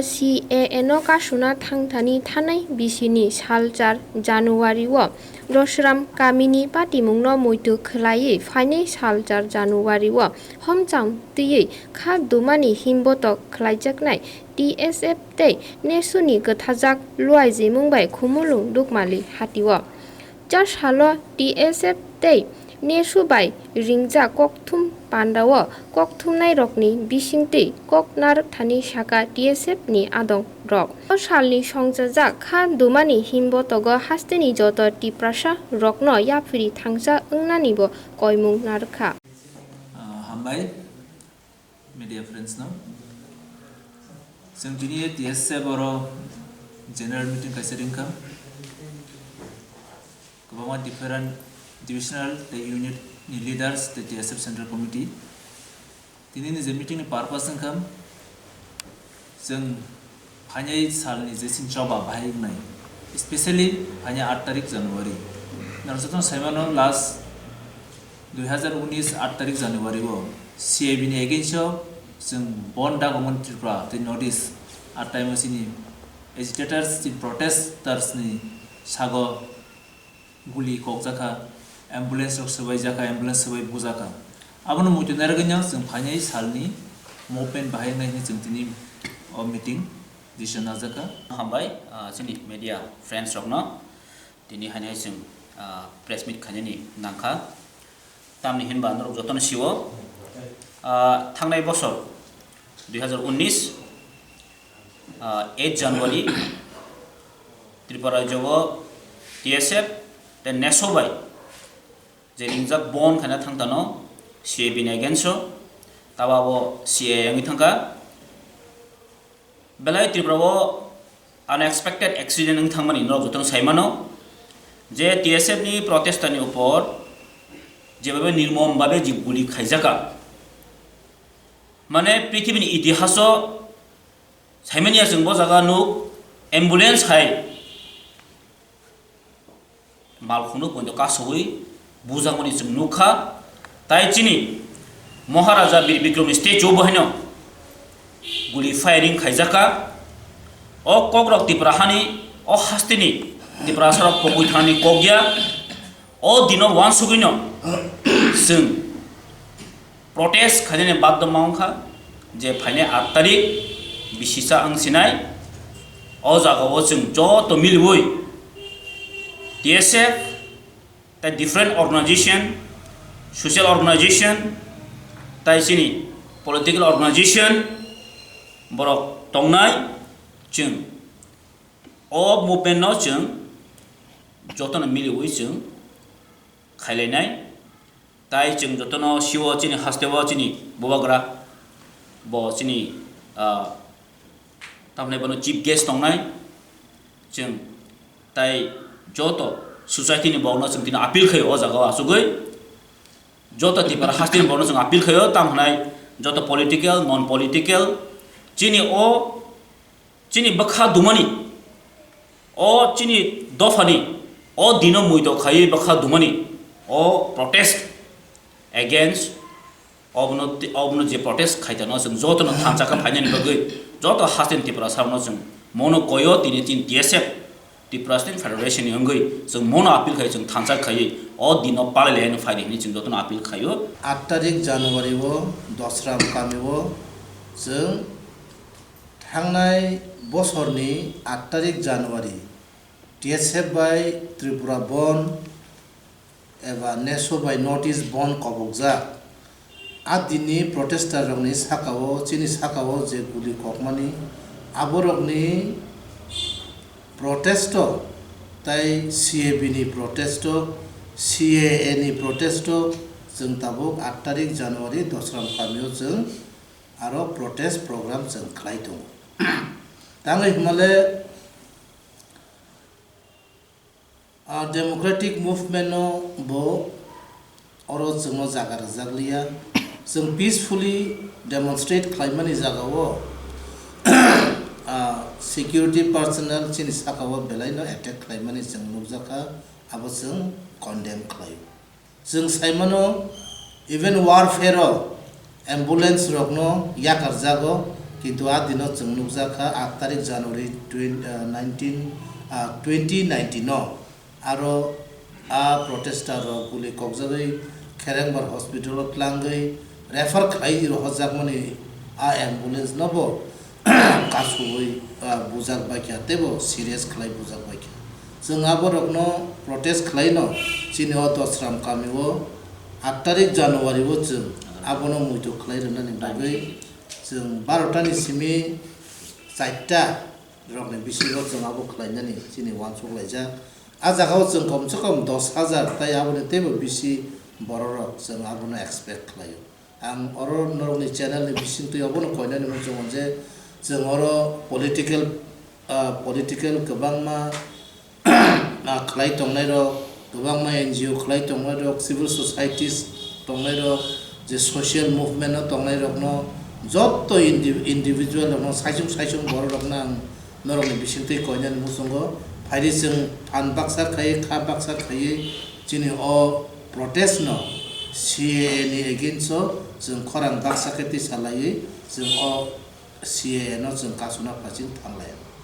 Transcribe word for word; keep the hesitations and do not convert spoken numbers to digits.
C A A no kasuna thangthani thanai bisini sal char January o Dosram kamini patimungno muitu khwlaiwi phainai sal char January o homchang twiwi kha dumani himbotok khlaijaknai T S F tei nesuni kwthajak luaijimung bai Khumulwng Dukmali hatio. Cha salo T S F tei nesu bai ringjak kokthum pandao kokthumnairokni bisingtwi kok narwkthani saka T S F ni adongrok. O salni songchajak kha dumani himbotogo hasteni joto Tiprasa rokno yaphiri thangsa wngnanibo koimung narwkha. Ah, hambai. Media friends no. Chwng tini T S F oro general meeting kaisa ringkha. Kwbangma different divisional tei unit ni leaders tei T S F central committee. Tini ni je meeting ni purpose wngkha chwng phainai salni je sini choba bahai wngnai, specially phainai aat tarik January. Nang jotono saimano last dui hazar unis aat tarik January o C A B ni against o chwng bon dagomon Tripura tei North East, aat time o chini agitators, chini protesters ni sago guli kokjakha, ambulance rok swbaijakha, ambulance swbai bujakha. Abono muitu narwgwino chwng phainai salni movement bahai wngnai hwnwi chwng tini o meeting decision najakha. Hambai, ah, chini media friends rokno tini haino chwng, ah, press meet khainani nangkha. Tamni hinba norok jotono sio, ah, thangnai bosor dui hazar unis, ah, eight January Tripura rajyo o T S F tei neso bai je ringjak bon khaina thangtano C A B ni against o, taba bo C A A wngwi thangkha. Belai Tripura o unexpected accident wng thangmani norok jotono saimano je T S F ni protester ni upor jebabe nirmom babe je guli khaijakha. Mane prithibini itihaso saimanya chwng bo jaga nuk ambulance hai malkhungno poito kasowi bujakmani chwng nukha. Tai chini Maharaja Bir Bikramni statue bo haino guli firing khaijakha. O kokrok Tipra hani, o hasteni Tiprasarok pogwi thanani kokya. O dino wansugwino chwng protest khainani badhoma wngkha je phainai aat tarik bisi cha wng sinai. O jagao chwng joto miliwi T S F tai different organization, social organization tai chini political organization borok tongnai. Chwng o movement no chwng jotono miliwi chwng khailainai. Tai chwng jotono sio chini hasteo chini bubagra bo chini, ah, tamni bono chief guest tongnai. Chwng tai joto society ni borokno chwng tini appeal khaio o jaga o achugwi. Joto Tipra hasteni borokno chwng appeal khaio, tamo hwnai joto political, non political, chini o chini bwkha dumani, o chini dophani, o dino muitok khaiwi bwkha dumani, o protest against, obono, obono je protest khaitano chwng jotono thansa khe phainani bagwi, joto hasteni Tiprasarokno chwng mono koyo tini tin T S F, Tipra Student Federation ni wngwi chwng mono appeal khai, chwng thansa khaiwi o dino palai laino phaidi hinwi chwng jotono appeal khaio. Aat tarik January o Dosram kami o chwng thangnai bosorni aat tarik January T S F bai Tripura Bandh eba neso bai notice bon kobokjak. A dinni protester rokni sakao, chini sakao je guli kokmani, aborokni protesto tai C A B ni protesto, C A A ni protesto, chwng tabuk aat tarik January Dosram kamio chwng aro protest program chwng khlai tongo. Tangwi hwnmale, ah, democratic movement no bo oro chwngno jaga rwjak liya. Chwng peacefully demonstrate khlaimani jagao, ah, security personnel chini sakao belaino attack khlaimani chwng nukjakha, abo chwng condemn khlaio. Chwng saimano, even warfare o ambulance rokno yakarjago, Kintu a dino chwng nukjak kha, aat tarik January twenty, ah, nineteen, ah, twenty nineteen o aro a protester rok guli kokjagwi Kherengbar hospital o tlangwi refer khlai rohorjakmani a ambulance no bo kasui, ah, bujak baikha teibo serious khlai bujak baikha. Chwng aborokno protest khlaino chini o Dosram kami o aat tarik January o chwng abono muitu khlai rwnani bagwi chwng barota ni simi charta rokni bisingo chwng abo khlainani chini uansuk laijak. A jagao chwng komse kom dos hajar tei aboni teibo bisi bororok chwng abono expect khlaio. Ang oro norokni channel ni bisingtwi obono koinani muchungo je chwng oro political, ah, political kwbangma, ah, khlai tongnairok, kwbangma N G O khlai tongnairok, civil societies tongnairok, je social movement o tongnairokno jotto indi-, individual rokno saisung saisung bororokno ang norokni bisingtwi koinani muchungo. Phaidi chwng phan baksa khaiwi, kha baksa khaiwi chini o protest no C A A ni against o chwng khorang baksa khe tisa laiwi chwng o C A A no chwng kasuna phasing thanglai.